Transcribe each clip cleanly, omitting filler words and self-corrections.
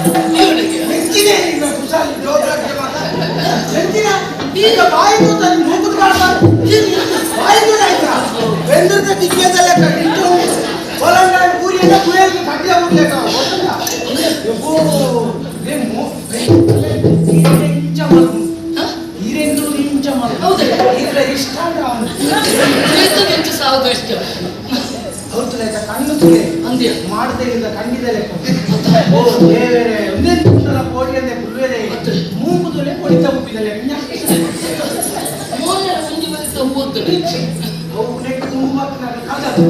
ಎಂಚಿನ ನಿನ್ನ ಕುಶಾಲಿ ಜೋಗ್ರಾಫಿ ಮಾತ ಎಂಚಿನ ಈಗ ಬಾಯಿ ತೂತ ಮೂಗುದು ಕಾಣ್ಬಾರ್ದು ಬಾಯಿ ತೂತ ಆಯ್ತಾ ಬೆಂದ್ರದ ದಿಗ್ಗದಲ್ಲ ಕಟ್ಟಿಟ್ಟು ಹೊಲಂಡ ಊರಿನ ಕುಯಲ್ಗೆ ಕಟ್ಟಿಯ ಊರ್ಲೆಕ್ಕ ಗೊತ್ತುಂಟಾ ಯಬ್ಬೋ ಏ ಮೋ ಇಂಚ ಮಲ್ಪು ಈರೆಂದು ಇಂಚ ಮಲ್ಪು ಹೌದಾ? ಈರ ಇಷ್ಟ ಅವನು ಪ್ರೇತದ ಎಂಚ ಸಾವುದು ಇಷ್ಟ ಹೌದು ಆಯ್ತಾ ಕಣ್ಣು ತುಲೆ ಅಂದ್ಯ ಮಾಡದೆ ಇಂದ ಕಂಡಿದಲೆ ಓ ದೇವರೇ ಒಂದೇ ತುಂಡಲ ಕೋಡಿಯಂದೆ ಕುಲ್ವೇದೆ ಮತ್ತೆ? ಮೂಗುದುಲೆ ಕೊಡಿತ ಉಪ್ಪಿದಲೆ ಮೋನೆ ಒಂಜಿ ಬರಿತ ಹೋಗ್ತದೆ ಅವು ನೆಟ್ಟು ತುಂಬ ಕಾದದು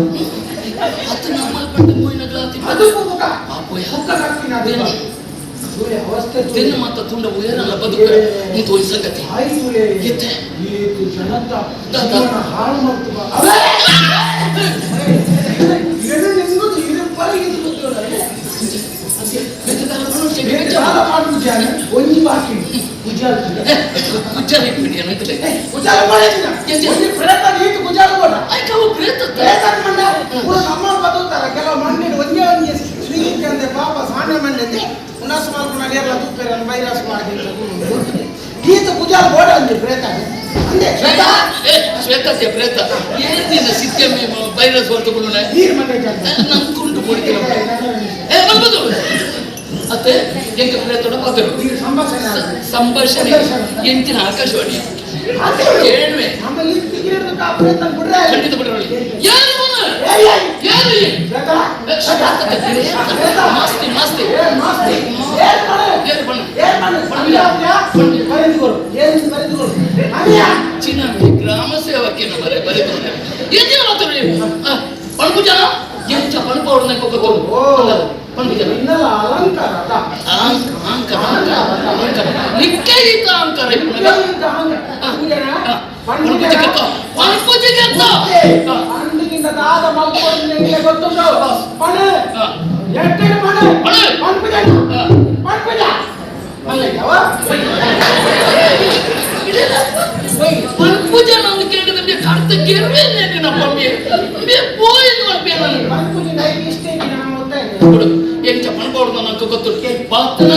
ಅದು ನಮ್ಮಲ್ಲಿ ಪಟ್ಟು ಮೋಯಿನಗಳ ಅದು ಮುಖ ಪಾಪೋಯ ಮುಖ ಹಾಕ್ತೀನಿ ಅದು ದೇನು. ಸೂರ್ಯ ಅವಸ್ಥೆ ತೆನ್ನ ಮಾತ ತುಂಡ ಉಯರಲ್ಲ ಬದುಕ ಇಂತ ಒಂದು ಸಂಗತಿ ಆಯ್ತು ಸೂರ್ಯ ಎತ್ತೆ? ಏತು ಜನತ the- ಜೀವನ ಹಾಳು ಮಾಡ್ತು ಬಾ. ಅವೇ! ಏನು ನಿಂಗುದು ಇದು ಪರಗಿದು ಗೊತ್ತಿಲ್ಲ. ಅಂದ್ಯ ಬೆತ್ತದಾಲ ಮನುಷ್ಯ ಬೇರೆ ಸಾಲ ಮಾಡುದು ಒಂಜಿ ಬಾಕಿ ಗುಜಾಲ್ ಗುಜ್ಜಾರ ಇಟ್ಬಿಡಿ ಅನ್ನಂತಲೇ ಗುಜಾಲ್ ಮಾಡಿದಿನ ಎಂಚ? ಒಂಜಿ ಪ್ರೇತ ನೀತು ಗುಜಾಲ್ ಕೊಡ ಆಯ್ತು ಅವು ಪ್ರೇತ ಪ್ರೇತ ಮಂಡ ಪೂರ ನಮ್ಮ ಬದುಕ್ತಾರ ಕೆಲವು ಮಣ್ಣಿನ ಒಂಜೇ ಒಂಜಿ ಸ್ವೀಟ್ ಅಂದೆ ಪಾಪ ಸಾಣೆ ಮಣ್ಣೆ ಉನಾಸ್ ಮಾಲ್ಪುನ ನೇರ್ಲ ತೂಪೇರ ವೈರಸ್ ಮಾಡಿದ ಈತ ಗುಜಾಲ್ ಗೋಡ ಅಂದೆ ಪ್ರೇತ ಅಂದೆ ಶ್ವೇತಾ ಏ ಶ್ವೇತಸ್ಯ ಪ್ರೇತ ಏನ್ ನಿನ್ನ ಸಿಕ್ಕಮ್ಮೆ ವೈರಸ್ ಹೊರತುಕೊಂಡು ನೀರು ಮಂಡೆ ಜಾಗ ನಂಗುಂಟು ಕೊಡ್ತೀರ ಏ ಬಲ್ಬದು ಅತ್ತೆ ಎಂಕ ಪ್ರೇತೋಡ ಪಾತರು ನೀರು ಸಂಭಾಷಣೆ ಆಗಿದೆ. ಸಂಭಾಷಣೆ ಎಂಚಿನ ಆಕಾಶವಾಣಿ ಕೇಳುವೆ ಆಮೇಲೆ ಈ ತಿಗಿರಿಡ್ದು ಕಾ ಪ್ರೇತ ಬಿಡ್ರೆ ಖಂಡಿತ ಬಿಡರಳಿ ಯಾರು ಅವನು? ಏಯ್, ಏಯ್, ಯಾರು ಈ? ಶ್ವೇತಾ, ಏ, ಶ್ವೇತಕ್ಕೆ ಪ್ರೇತ. ಮಾಸ್ತಿ ಮಾಸ್ತಿ ಏ ಮಾಸ್ತಿ, ಏನ್ ಮಾಡು? ಏರು ಬಣ್ಣ ಏನ್ ಮಾಡು? ಪಂಜಾಬ್ನ ಬರೆದುಕೊಡು. ಏನ್ ಬರೆದುಕೊಡು? ಅನಿಯ. ಚಿನ್ನ ಗ್ರಾಮ ಸೇವಕಿನ ಬರೆ ಬರೆದು ಎಂಚಿನ ಮಾತಾಡಿ ಪಣಪುಜನ ಎಂಚ ಪಣಪ ಅವ್ರನ್ನ ಕೊಕ್ಕಕೊಂಡು ಓ, ಪಣಪುಜನ ಇನ್ನೆಲ್ಲ ಅಲಂಕಾರ ಅದ. ಅಹಂಕಾರ ಅಹಂಕಾರ ಅಹಂಕಾರ ನಿಕ್ಕೆ ಈತ ಅಹಂಕಾರ ಇಪ್ಪುನಗ ಇಂಥ ಅಹಂಕಾರ. ಪೂಜೆನಾ? ಪಣಪುಜಗೆತ್ತ ಪಣಪುಜಗೆತ್ತ ಪಂಡಿಗಿಂತ ದಾದ ಮಲ್ಕೊಂಡು ನಿಂಗೆ ಗೊತ್ತುಂಟು ಪಣ ಎಟ್ಟೆಡು ಪಣ ಪಣ. ಪಣಪುಜ ಪಣಪುಜ ಮಲ್ಲಯ್ಯವ ಪಣಪುಜ ನಾನು ಕೇಳಿದ ಕರ್ತ ಗೆರ್ವೆ ನಮ್ಮ ಪೋಯಿನ ಪಣಪುಜ ನೈಗೆ ಇಷ್ಟೇ ನಾನು ಓದ್ತಾ ಇದ್ದೆ ಕೊಡು ಎಂಚ ಪಣಪ ಅವ್ರನ್ನ ನಂಗೆ ಗೊತ್ತು ಬಾತನ